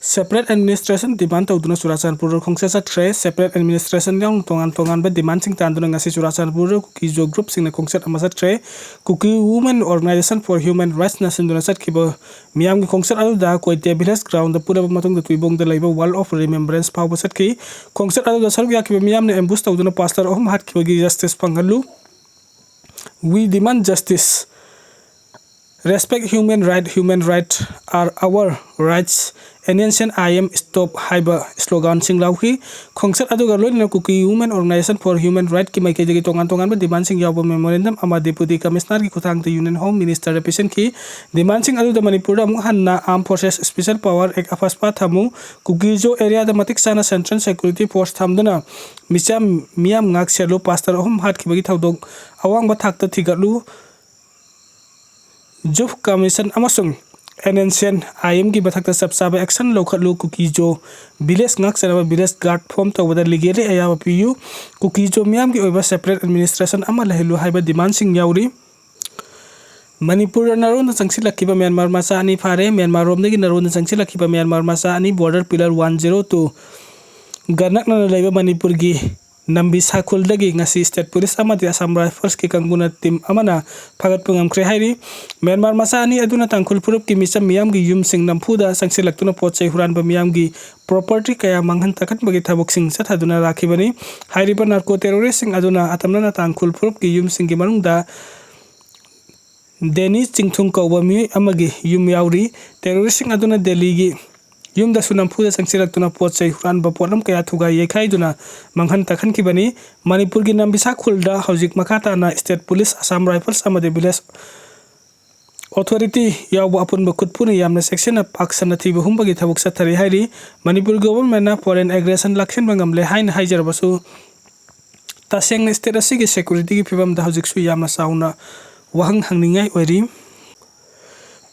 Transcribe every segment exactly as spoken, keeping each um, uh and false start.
Separate administration demand ꯇꯧꯗꯨꯅ ꯆꯨꯔꯥꯆꯥꯟꯄꯨꯔꯗ ꯈꯣꯡꯆꯠ ꯆꯠꯈ꯭ꯔꯦ꯫ Separate administration ꯌꯥꯎꯅ ꯇꯣꯉꯥꯟ ꯇꯣꯉꯥꯟꯕ demand ꯁꯤꯡ ꯇꯥꯟꯗꯨꯅ ꯉꯁꯤ ꯆꯨꯔꯥꯆꯥꯟꯄꯨꯔꯗ ꯀꯨꯀꯤ ꯖꯣ group ꯁꯤꯡꯅ ꯈꯣꯡꯆꯠ ꯑꯃ ꯆꯠꯈ꯭ꯔꯦ꯫ Kuki Women Organization for Human Rights ꯅ ꯁꯤꯟꯗꯨꯅ ꯆꯠꯈꯤꯕ ꯃꯤꯌꯥꯝꯒꯤ ꯈꯣꯡꯆꯠ ꯑꯗꯨꯗ ꯀꯣꯏꯇꯦ village ground ꯗ ꯄꯨꯜꯂꯕ ꯃꯇꯨꯡꯗ ꯇꯨꯏꯕꯣꯡꯗ ꯂꯩꯕ Wall of Remembrance ꯐꯥꯎꯕ ꯆꯠꯈꯤ꯫ ꯈꯣꯡꯆꯠ ꯑꯗꯨꯗ ꯁꯔꯨꯛ ꯌꯥꯈꯤꯕ ꯃꯤꯌꯥꯝꯅ ambush ꯇꯧꯗꯨꯅ pastor ꯑꯍꯨꯝ ꯍꯥꯠꯈꯤꯕꯒꯤ justice ꯐꯪꯍꯜꯂꯨ, We demand justice, respect human right, human right are our rights, N S C N I M stop ꯍꯥꯏꯕ slogan ꯁꯤꯡ ꯂꯥꯎꯈꯤ꯫ ꯈꯣꯡꯆꯠ ꯑꯗꯨꯒ ꯂꯣꯏꯅꯅ Kuki Women Organization for Human Right ꯀꯤ ꯃꯥꯏꯀꯩꯗꯒꯤ ꯇꯣꯉꯥꯟ ꯇꯣꯉꯥꯟꯕ demand ꯁꯤꯡ ꯌꯥꯎꯕ memorandum ꯑꯃ Deputy Commissioner ꯒꯤ ꯈꯨꯠꯊꯥꯡꯗ Union Home Minister ꯗ ꯄꯤꯁꯤꯟꯈꯤ꯫ Demand ꯁꯤꯡ ꯑꯗꯨꯗ ꯃꯅꯤꯄꯨꯔꯗ ꯑꯃꯨꯛ ꯍꯟꯅ Armed Forces Special Power Act, AFSPA ꯊꯝꯃꯨ, Kuki Zo area ꯗ ꯃꯇꯤꯛ ꯆꯥꯅ central security force ꯊꯝꯗꯨꯅ ꯃꯤꯆꯝ, ꯃꯤꯌꯥꯝ ꯉꯥꯛ ꯁꯦꯜꯂꯨ, pastor ꯑꯍꯨꯝ ꯍꯥꯠꯈꯤꯕꯒꯤ ꯊꯧꯗꯣꯛ ꯑꯋꯥꯡꯕ ꯊꯥꯛꯇ ꯊꯤꯒꯠꯂꯨ, Youth Commission ꯑꯃꯁꯨꯡ N S C N I M ꯒꯤ ꯃꯊꯛꯇ ꯆꯞ ꯆꯥꯕ action ꯂꯧꯈꯠꯂꯨ, Kuki Zo village ꯉꯥꯛꯆꯅꯕ village guard form ꯇꯧꯕꯗ legally ꯑꯌꯥꯕ ꯄꯤꯌꯨ, Kuki Zo ꯃꯤꯌꯥꯝꯒꯤ ꯑꯣꯏꯕ separate administration ꯑꯃ ꯂꯩꯍꯜꯂꯨ ꯍꯥꯏꯕ demand ꯁꯤꯡ ꯌꯥꯎꯔꯤ꯫ ꯃꯅꯤꯄꯨꯔꯗ ꯅꯥꯔꯣꯟꯗ ꯆꯪꯁꯤꯜꯂꯛꯈꯤꯕ ꯃ꯭ꯌꯥꯟꯃꯥꯔ ꯃꯆꯥ ꯑꯅꯤ ꯐꯥꯔꯦ꯫ ꯃ꯭ꯌꯥꯟꯃꯥꯔ ꯔꯣꯝꯗꯒꯤ ꯅꯥꯔꯣꯟꯗ ꯆꯪꯁꯤꯜꯂꯛꯈꯤꯕ ꯃ꯭ꯌꯥꯟꯃꯥꯔ ꯃꯆꯥ ꯑꯅꯤ border pillar one zero two ꯒ ꯅꯛꯅꯅ ꯂꯩꯕ ꯃꯅꯤꯄꯨꯔꯒꯤ ꯅꯝꯕꯤ ꯁꯥꯈꯨꯜꯗꯒꯤ ꯉꯁꯤ state police ꯑꯃꯗꯤ Assam Rifles ꯀꯤ ꯀꯥꯡꯕꯨꯅ team ꯑꯃꯅ ꯐꯥꯒꯠꯄ ꯉꯝꯈ꯭ꯔꯦ ꯍꯥꯏꯔꯤ꯫ ꯃ꯭ꯌꯥꯟꯃꯥꯔ ꯃꯆꯥ ꯑꯅꯤ ꯑꯗꯨꯅ ꯇꯥꯡꯈꯨꯜ ꯐꯨꯔꯨꯞꯀꯤ ꯃꯤꯆꯝ ꯃꯤꯌꯥꯝꯒꯤ ꯌꯨꯝꯁꯤꯡ ꯅꯝꯐꯨꯗ ꯆꯪꯁꯤꯜꯂꯛꯇꯨꯅ ꯄꯣꯠ ꯆꯩ ꯍꯨꯔꯥꯟꯕ, ꯃꯤꯌꯥꯝꯒꯤ property ꯀꯌꯥ ꯃꯥꯡꯍꯟ ꯇꯥꯛꯍꯟꯕꯒꯤ ꯊꯕꯛꯁꯤꯡ ꯆꯠꯊꯗꯨꯅ ꯂꯥꯛꯈꯤꯕꯅꯤ꯫ ꯍꯥꯏꯔꯤꯕ narco terrorist ꯁꯤꯡ ꯑꯗꯨꯅ ꯑꯇꯝꯅꯅ ꯇꯥꯡꯈꯨꯜ ꯐꯨꯔꯨꯞꯀꯤ ꯌꯨꯝꯁꯤꯡꯒꯤ ꯃꯅꯨꯡꯗ ꯗꯦꯅꯤ ꯆꯤꯡꯊꯨꯡ ꯀꯧꯕ ꯃꯤꯑꯣꯏ ꯑꯃꯒꯤ ꯌꯨꯝ ꯌꯥꯎꯔꯤ꯫ Terrorist ꯁꯤꯡ ꯑꯗꯨꯅ ꯗꯦꯜꯂꯤꯒꯤ ꯌꯨꯝꯗꯁꯨ ꯅꯝꯐꯨꯗ ꯆꯪꯁꯤꯜꯂꯛꯇꯨꯅ ꯄꯣꯠ ꯆꯩ ꯍꯨꯔꯥꯟꯕ ꯄꯣꯠꯂꯝ ꯀꯌꯥ ꯊꯨꯒꯥꯏ ꯌꯩꯈꯥꯏꯗꯨꯅ ꯃꯥꯡꯍꯟ ꯇꯥꯛꯍꯟꯈꯤꯕꯅꯤ꯫ ꯃꯅꯤꯄꯨꯔꯒꯤ ꯅꯝꯕꯤꯁꯥ ꯈꯨꯜꯗ ꯍꯧꯖꯤꯛ ꯃꯈꯥ ꯇꯥꯅ state police, Assam Rifles ꯑꯃꯗꯤ village authority ꯌꯥꯎꯕ ꯑꯄꯨꯟꯕ ꯈꯨꯠꯄꯨꯅ ꯌꯥꯝꯅ ꯆꯦꯛꯁꯤꯟꯅ ꯄꯥꯛ ꯁꯟꯅ ꯊꯤꯕ ꯍꯨꯝꯕꯒꯤ ꯊꯕꯛ ꯆꯠꯊꯔꯤ ꯍꯥꯏꯔꯤ꯫ ꯃꯅꯤꯄꯨꯔ government ꯅ foreign aggression ꯂꯥꯛꯁꯤꯟꯕ ꯉꯝꯂꯦ ꯍꯥꯏꯅ ꯍꯥꯏꯖꯔꯕꯁꯨ, ꯇꯁꯦꯡꯅ state ꯑꯁꯤꯒꯤ security ꯒꯤ ꯐꯤꯕꯝꯗ ꯍꯧꯖꯤꯛꯁꯨ ꯌꯥꯝꯅ ꯆꯥꯎꯅ ꯋꯥꯍꯪ ꯍꯪꯅꯤꯡꯉꯥꯏ ꯑꯣꯏꯔꯤ꯫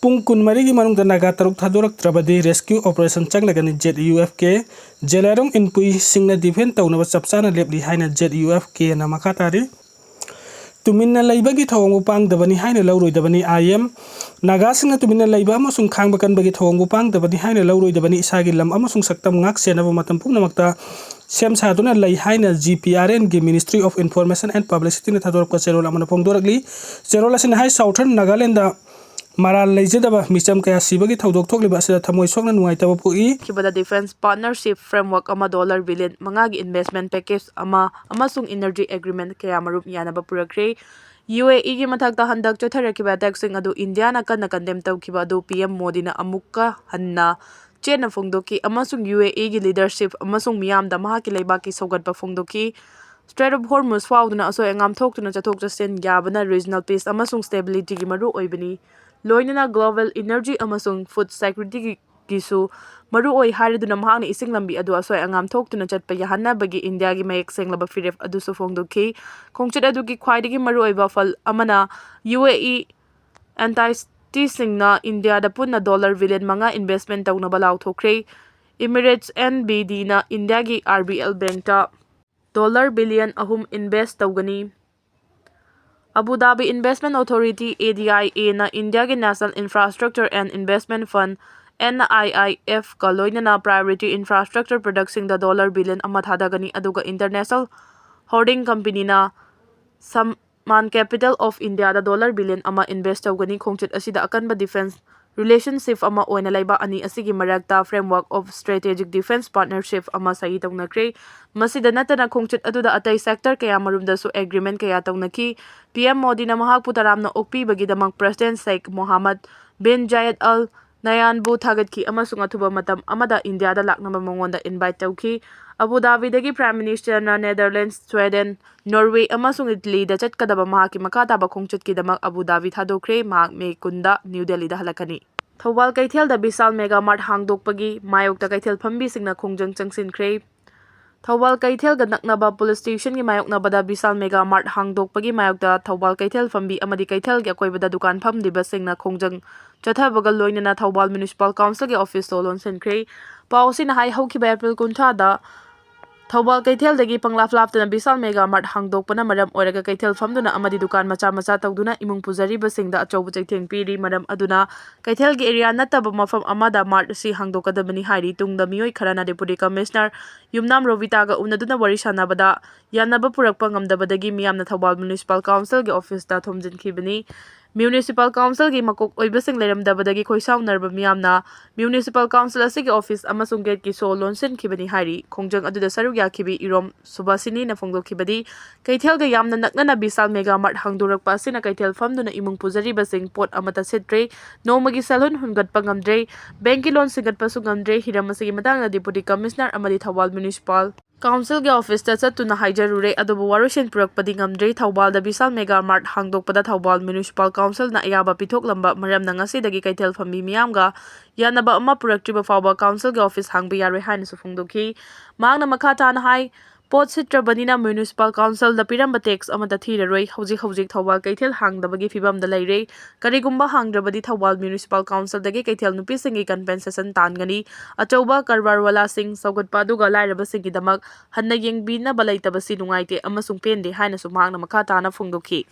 ꯄꯨꯡ ꯀꯨꯟꯃꯔꯤꯒꯤ ꯃꯅꯨꯡꯗ ꯅꯥꯒꯥ ꯇꯔꯨꯛ ꯊꯥꯗꯣꯔꯛꯇ꯭ꯔꯕꯗꯤ rescue operation ꯆꯪꯂꯒꯅꯤ Z U F K꯫ ꯖꯦꯂꯥꯏꯔꯣꯡ ꯏꯟꯄꯨꯏꯁꯤꯡꯅ defend ꯇꯧꯅꯕ ꯆꯞ ꯆꯥꯅ ꯂꯦꯞꯂꯤ ꯍꯥꯏꯅ Z U F K ꯅ ꯃꯈꯥ ꯇꯥꯔꯤ꯫ ꯇꯨꯃꯤꯟꯅ ꯂꯩꯕꯒꯤ ꯊꯧꯑꯣꯡꯕꯨ ꯄꯥꯡꯗꯕꯅꯤ ꯍꯥꯏꯅ ꯂꯧꯔꯣꯏꯗꯕꯅꯤ꯫ ꯑꯥꯏ ꯑꯦꯝ ꯅꯥꯒꯥꯁꯤꯡꯅ ꯇꯨꯃꯤꯟꯅ ꯂꯩꯕ ꯑꯃꯁꯨꯡ ꯈꯥꯡꯕ ꯀꯟꯕꯒꯤ ꯊꯧꯑꯣꯡꯕꯨ ꯄꯥꯡꯗꯕꯅꯤ ꯍꯥꯏꯅ ꯂꯧꯔꯣꯏꯗꯕꯅꯤ꯫ ꯏꯁꯥꯒꯤ ꯂꯝ ꯑꯃꯁꯨꯡ ꯁꯛꯇꯝ ꯉꯥꯛ ꯁꯦꯟꯅꯕ ꯃꯇꯝ ꯄꯨꯝꯅꯃꯛꯇ ꯁꯦꯝ ꯁꯥꯗꯨꯅ ꯂꯩ ꯍꯥꯏꯅ ꯖꯤ ꯄꯤ ꯑꯥꯔ ꯑꯦꯟꯒꯤ Ministry of Information and Publicityꯅ ꯊꯥꯗꯣꯔꯛꯄ ꯆꯦꯔꯣꯜ ꯑꯃꯅ ꯐꯣꯡꯗꯣꯔꯛꯂꯤ꯫ ꯆꯦꯔꯣꯜ ꯑꯁꯤꯅ ꯍꯥꯏ, Southern Nagalandꯗ ꯃꯔꯥꯜ ꯂꯩꯖꯗꯕ ꯃꯤꯆꯝ ꯀꯌꯥ ꯁꯤꯕꯒꯤ ꯊꯧꯗꯣꯛ ꯊꯣꯛꯂꯤꯕ ꯑꯁꯤꯗ ꯊꯃꯣꯏ ꯁꯣꯛꯅ ꯅꯨꯡꯉꯥꯏꯇꯕ ꯄꯣꯛꯏ꯫ ꯈꯤꯕꯗ defence partnership framework ꯑꯃ dollar billion ꯃꯉꯥꯒꯤ investment package ꯑꯃ ꯑꯃꯁꯨꯡ energy agreement ꯀꯌꯥ ꯃꯔꯨꯝ ꯌꯥꯅꯕ ꯄꯨꯔꯛꯈ꯭ꯔꯦ꯫ ꯌꯨ ꯑꯦ ꯏꯒꯤ ꯃꯊꯛꯇ ꯍꯟꯗꯛ ꯆꯠꯊꯔꯛꯈꯤꯕ attackꯁꯤꯡ ꯑꯗꯨ ꯏꯟꯗꯤꯌꯥꯅ ꯀꯟꯅ condemn ꯇꯧꯈꯤꯕ ꯑꯗꯨ ꯄꯤ ꯑꯦꯝ ꯃꯣꯗꯤꯅ ꯑꯃꯨꯛꯀ ꯍꯟꯅ ꯆꯦꯠꯅ ꯐꯣꯡꯗꯣꯛꯈꯤ ꯑꯃꯁꯨꯡ ꯌꯨ ꯑꯦ ꯏꯒꯤ leadership ꯑꯃꯁꯨꯡ ꯃꯤꯌꯥꯝꯗ ꯃꯍꯥꯛꯀꯤ ꯂꯩꯕꯥꯛꯀꯤ ꯁꯧꯒꯠꯄ ꯐꯣꯡꯗꯣꯛꯈꯤ꯫ Strait of Hormuz ꯐꯥꯎꯗꯨꯅ ꯑꯁꯣꯏ ꯑꯉꯥꯝ ꯊꯣꯛꯇꯨꯅ ꯆꯠꯊꯣꯛ ꯆꯠꯁꯤꯟ ꯌꯥꯕꯅ regional peace ꯑꯃꯁꯨꯡ stabilityꯒꯤ ꯃꯔꯨ ꯑꯣꯏꯕꯅꯤ꯫ ꯂꯣꯏꯅꯅ global energy ꯑꯃꯁꯨꯡ food securityꯒꯤꯁꯨ ꯃꯔꯨ ꯑꯣꯏ ꯍꯥꯏꯔꯗꯨꯅ ꯃꯍꯥꯛꯅ ꯏꯁꯤꯡ ꯂꯝꯕꯤ ꯑꯗꯨ ꯑꯁꯣꯏ ꯑꯉꯥꯝ ꯊꯣꯛꯇꯨꯅ ꯆꯠꯄ ꯌꯥꯍꯟꯅꯕꯒꯤ ꯏꯟꯗꯤꯌꯥꯒꯤ ꯃꯌꯦꯛ ꯁꯦꯡꯂꯕ ꯐꯤꯔꯦꯞ ꯑꯗꯨꯁꯨ ꯐꯣꯡꯗꯣꯛꯈꯤ꯫ ꯈꯣꯡꯆꯠ ꯑꯗꯨꯒꯤ ꯈ꯭ꯋꯥꯏꯗꯒꯤ ꯃꯔꯨꯑꯣꯏꯕ ꯐꯜ ꯑꯃꯅ ꯌꯨ ꯑꯦ ꯏ entityꯁꯤꯡꯅ ꯏꯟꯗꯤꯌꯥꯗ ꯄꯨꯟꯅ dollar billion ꯃꯉꯥ investment ꯇꯧꯅꯕ ꯂꯥꯎꯊꯣꯛꯈ꯭ꯔꯦ꯫ Emirates ꯑꯦꯟ ꯕꯤ ꯗꯤꯅ ꯏꯟꯗꯤꯌꯥꯒꯤ ꯑꯥꯔ ꯕꯤ ꯑꯦꯜ bankꯇ dollar billion ꯑꯍꯨꯝ invest ꯇꯧꯒꯅꯤ꯫ Abu Dhabi Investment Authority, A D I Aꯅ ꯏꯟꯗꯤꯌꯥꯒꯤ National Infrastructure and Investment Fund, N I I F ꯀ ꯂꯣꯏꯅꯅ priority infrastructure projectꯁꯤꯡꯗ dollar billion ꯑꯃ ꯊꯥꯗꯒꯅꯤ, ꯑꯗꯨꯒ International Holding Companyꯅ Sammaan Capital of Indiaꯗ dollar billion ꯑꯃ invest ꯇꯧꯒꯅꯤ꯫ ꯈꯣꯡꯆꯠ ꯑꯁꯤꯗ ꯑꯀꯟꯕ defence relationship ꯑꯃ ꯑꯣꯏꯅ ꯂꯩꯕꯥꯛ ꯑꯅꯤ ꯑꯁꯤꯒꯤ ꯃꯔꯛꯇ framework of strategic defence partnership ꯑꯃ ꯁꯍꯤ ꯇꯧꯅꯈ꯭ꯔꯦ꯫ ꯃꯁꯤꯗ ꯅꯠꯇꯅ ꯈꯣꯡꯆꯠ ꯑꯗꯨꯗ ꯑꯇꯩ sector ꯀꯌꯥꯃꯔꯨꯝꯗꯁꯨ agreement ꯀꯌꯥ ꯇꯧꯅꯈꯤ꯫ ꯄꯤ ꯑꯦꯝ ꯃꯣꯗꯤꯅ ꯃꯍꯥꯛꯄꯨ ꯇꯔꯥꯝꯅ ꯑꯣꯛꯄꯤꯕꯒꯤꯗꯃꯛ President Sheikh Mohammed bin Zayed Al Nahyanꯕꯨ ꯊꯥꯒꯠꯈꯤ ꯑꯃꯁꯨꯡ ꯑꯊꯨꯕ ꯃꯇꯝ ꯑꯃꯗ ꯏꯟꯗꯤꯌꯥꯗ ꯂꯥꯛꯅꯕ ꯃꯉꯣꯟꯗ invite ꯇꯧꯈꯤ꯫ ꯑꯕꯨ ꯙꯥꯕꯤꯗꯒꯤ Prime Ministerꯅ Netherlands, Sweden, Norway ꯑꯃꯁꯨꯡ Italyꯗ ꯆꯠꯀꯗꯕ ꯃꯍꯥꯛꯀꯤ ꯃꯈꯥ ꯇꯥꯕ ꯈꯣꯡꯆꯠꯀꯤꯗꯃꯛ ꯑꯕꯨ ꯙꯥꯕꯤ ꯊꯥꯗꯣꯛꯈ꯭ꯔꯦ꯫ ꯃꯍꯥꯛ ꯃꯦ ꯀꯨꯟꯗ ꯅ꯭ꯌꯨ ꯗꯦꯜꯂꯤꯗ ꯍꯜꯂꯛꯀꯅꯤ꯫ ꯊꯧꯕꯥꯜ ꯀꯩꯊꯦꯜꯗ ꯕꯤꯁꯥꯜ mega mart ꯍꯥꯡꯗꯣꯛꯄꯒꯤ ꯃꯥꯌꯣꯛꯇ ꯀꯩꯊꯦꯜ ꯐꯝꯕꯤꯁꯤꯡꯅ ꯈꯣꯡꯖꯪ ꯆꯪꯁꯤꯟꯈ꯭ꯔꯦ꯫ ꯊꯧꯕꯥꯜ ꯀꯩꯊꯦꯜꯒ ꯅꯛꯅꯕ police stationꯒꯤ ꯃꯥꯌꯣꯛꯅꯕꯗ ꯕꯤꯁꯥꯜ mega mart ꯍꯥꯡꯗꯣꯛꯄꯒꯤ ꯃꯥꯌꯣꯛꯇ ꯊꯧꯕꯥꯜ ꯀꯩꯊꯦꯜ ꯐꯝꯕꯤ ꯑꯃꯗꯤ ꯀꯩꯊꯦꯜꯒꯤ ꯑꯀꯣꯏꯕꯗ ꯗꯨꯀꯥꯟ ꯐꯝꯂꯤꯕꯁꯤꯡꯅ ꯈꯣꯡꯖꯪ ꯆꯠꯊꯕꯒ ꯂꯣꯏꯅꯅ ꯊꯧꯕꯥꯜ Municipal Councilꯒꯤ officeꯇꯣ ꯂꯣꯟꯁꯤꯟꯈ꯭ꯔꯦ꯫ ꯄꯥꯎ ꯑꯁꯤꯅ ꯍꯥꯏ, ꯍꯧꯈꯤꯕ April ꯀꯨꯟꯊ꯭ꯔꯥꯗ ꯊꯧꯕꯥꯜ ꯀꯩꯊꯦꯜꯗꯒꯤ ꯄꯪꯂꯥꯞ ꯂꯥꯞꯇꯅ ꯕꯤꯁꯥꯜ ꯃꯦꯒꯥ ꯃꯥꯔꯠ ꯍꯥꯡꯗꯣꯛꯄꯅ ꯃꯔꯝ ꯑꯣꯏꯔꯒ ꯀꯩꯊꯦꯜ ꯐꯝꯗꯨꯅ ꯑꯃꯗꯤ ꯗꯨꯀꯥꯟ ꯃꯆꯥ ꯃꯆꯥ ꯇꯧꯗꯨꯅ ꯏꯃꯨꯡ ꯄꯨꯖꯔꯤꯕꯁꯤꯡꯗ ꯑꯆꯧꯕ ꯆꯩꯊꯦꯡ ꯄꯤꯔꯤ꯫ ꯃꯔꯝ ꯑꯗꯨꯅ ꯀꯩꯊꯦꯜꯒꯤ ꯑꯦꯔꯤꯌꯥ ꯅꯠꯇꯕ ꯃꯐꯝ ꯑꯃꯗ ꯃꯥꯔꯠ ꯑꯁꯤ ꯍꯥꯡꯗꯣꯛꯀꯗꯕꯅꯤ ꯍꯥꯏꯔꯤ꯫ ꯇꯨꯡꯗ ꯃꯤꯑꯣꯏ ꯈꯔꯅ ꯗꯦꯄꯨꯇꯤ ꯀꯃꯤꯁꯅꯔ ꯌꯨꯝꯅꯥꯝ ꯔꯣꯕꯤꯇꯥꯒ ꯎꯅꯗꯨꯅ ꯋꯥꯔꯤ ꯁꯥꯟꯅꯕꯗ ꯌꯥꯅꯕ ꯄꯨꯔꯛꯄ ꯉꯝꯗꯕꯗꯒꯤ ꯃꯤꯌꯥꯝꯅ ꯊꯧꯕꯥꯜ ꯃ꯭ꯌꯨꯅꯤꯁꯤꯄꯥꯜ ꯀꯥꯎꯟꯁꯤꯜꯒꯤ ꯑꯣꯐꯤꯁꯇ ꯊꯣꯝꯖꯤꯟꯈꯤꯕꯅꯤ꯫ ꯃ꯭ꯌꯨꯅꯤꯁꯤꯄꯥꯜ ꯀꯥꯎꯟꯁꯤꯜꯒꯤ ꯃꯀꯣꯛ ꯑꯣꯏꯕꯁꯤꯡ ꯂꯩꯔꯝꯗꯕꯗꯒꯤ ꯈꯣꯏꯁꯥꯎꯅꯔꯕ ꯃꯤꯌꯥꯝꯅ ꯃ꯭ꯌꯨꯅꯤꯁꯤꯄꯥꯜ ꯀꯥꯎꯟꯁꯤꯜ ꯑꯁꯤꯒꯤ ꯑꯣꯐꯤꯁ ꯑꯃꯁꯨꯡ ꯒꯦꯠꯀꯤ ꯁꯣ ꯂꯣꯟꯁꯤꯟꯈꯤꯕꯅꯤ ꯍꯥꯏꯔꯤ꯫ ꯈꯣꯡꯖꯪ ꯑꯗꯨꯗ ꯁꯔꯨꯛ ꯌꯥꯈꯤꯕꯤ ꯏꯔꯣꯝ ꯁꯨꯕꯥꯁꯤꯅꯤꯅ ꯐꯣꯡꯗꯣꯛꯈꯤꯕꯗꯤ, ꯀꯩꯊꯦꯜꯒ ꯌꯥꯝꯅ ꯅꯛꯅꯅ ꯕꯤꯁꯥꯜ ꯃꯦꯒꯥ ꯃꯥꯔꯠ ꯍꯥꯡꯗꯣꯔꯛꯄ ꯑꯁꯤꯅ ꯀꯩꯊꯦꯜ ꯐꯝꯗꯨꯅ ꯏꯃꯨꯡ ꯄꯨꯖꯔꯤꯕꯁꯤꯡ ꯄꯣꯠ ꯑꯃꯠꯇ ꯁꯤꯠꯇ꯭ꯔꯦ, ꯅꯣꯡꯃꯒꯤ ꯁꯦꯜꯍꯨꯟ ꯍꯨꯟꯒꯠꯄ ꯉꯝꯗ꯭ꯔꯦ, ꯕꯦꯡꯀꯤ ꯂꯣꯟ ꯁꯤꯡꯒꯠꯄꯁꯨ ꯉꯝꯗ꯭ꯔꯦ꯫ ꯍꯤꯔꯝ ꯑꯁꯤꯒꯤ ꯃꯇꯥꯡꯗ ꯗꯦꯄꯨꯇꯤ ꯀꯃꯤꯁꯅꯔ ꯑꯃꯗꯤ ꯊꯧꯕꯥꯜ ꯃ꯭ꯌꯨꯅꯤꯁꯤꯄꯥꯜ ꯀꯥꯎꯟꯁꯤꯜꯒꯤ ꯑꯣꯐꯤꯁꯇ ꯆꯠꯇꯨꯅ ꯍꯥꯏꯖꯔꯨꯔꯦ, ꯑꯗꯨꯕꯨ ꯋꯥꯔꯣꯏꯁꯤꯟ ꯄꯨꯔꯛꯄꯗꯤ ꯉꯝꯗ꯭ꯔꯤ꯫ ꯊꯧꯕꯥꯜꯗ ꯕꯤꯁꯥꯜ ꯃꯦꯒꯥ ꯃꯥꯔꯠ ꯍꯥꯡꯗꯣꯛꯄꯗ ꯊꯧꯕꯥꯜ ꯃ꯭ꯌꯨꯅꯤꯁꯤꯄꯥꯜ ꯀꯥꯎꯟꯁꯤꯜꯅ ꯑꯌꯥꯕ ꯄꯤꯊꯣꯛꯂꯝꯕ ꯃꯔꯝꯅ ꯉꯁꯤꯗꯒꯤ ꯀꯩꯊꯦꯜ ꯐꯝꯕꯤ ꯃꯤꯌꯥꯝꯒ ꯌꯥꯅꯕ ꯑꯃ ꯄꯨꯔꯛꯇ꯭ꯔꯤꯕ ꯐꯥꯎꯕ ꯀꯥꯎꯟꯁꯤꯜꯒꯤ ꯑꯣꯐꯤꯁ ꯍꯥꯡꯕ ꯌꯥꯔꯣꯏ ꯍꯥꯏꯅꯁꯨ ꯐꯣꯡꯗꯣꯛꯈꯤ꯫ ꯃꯍꯥꯛꯅ ꯃꯈꯥ ꯇꯥꯅ ꯍꯥꯏ, ꯄꯣꯠ ꯁꯤꯠꯇ꯭ꯔꯕꯅꯤꯅ ꯃ꯭ꯌꯨꯅꯤꯁꯤꯄꯥꯜ ꯀꯥꯎꯟꯁꯤꯜꯗ ꯄꯤꯔꯝꯕ ꯇꯦꯛꯁ ꯑꯃꯠꯇ ꯊꯤꯔꯔꯣꯏ꯫ ꯍꯧꯖꯤꯛ ꯍꯧꯖꯤꯛ ꯊꯧꯕꯥꯜ ꯀꯩꯊꯦꯜ ꯍꯥꯡꯗꯕꯒꯤ ꯐꯤꯕꯝꯗ ꯂꯩꯔꯦ꯫ ꯀꯔꯤꯒꯨꯝꯕ ꯍꯥꯡꯗ꯭ꯔꯕꯗꯤ ꯊꯧꯕꯥꯜ ꯃ꯭ꯌꯨꯅꯤꯁꯤꯄꯥꯜ ꯀꯥꯎꯟꯁꯤꯜꯗꯒꯤ ꯀꯩꯊꯦꯜ ꯅꯨꯄꯤꯁꯤꯡꯒꯤ ꯀꯝꯄꯦꯟꯁꯦꯁꯟ ꯇꯥꯟꯒꯅꯤ꯫ ꯑꯆꯧꯕ ꯀꯔꯕꯥꯔꯋꯥꯂꯥꯁꯤꯡ ꯁꯧꯒꯠꯄ ꯑꯗꯨꯒ ꯂꯥꯏꯔꯕꯁꯤꯡꯒꯤꯗꯃꯛ ꯍꯟꯅ ꯌꯦꯡꯕꯤꯅꯕ ꯂꯩꯇꯕꯁꯤ ꯅꯨꯡꯉꯥꯏꯇꯦ ꯑꯃꯁꯨꯡ ꯄꯦꯟꯗꯦ ꯍꯥꯏꯅꯁꯨ ꯃꯍꯥꯛꯅ ꯃꯈꯥ ꯇꯥꯅ ꯐꯣꯡꯗꯣꯛꯈꯤ꯫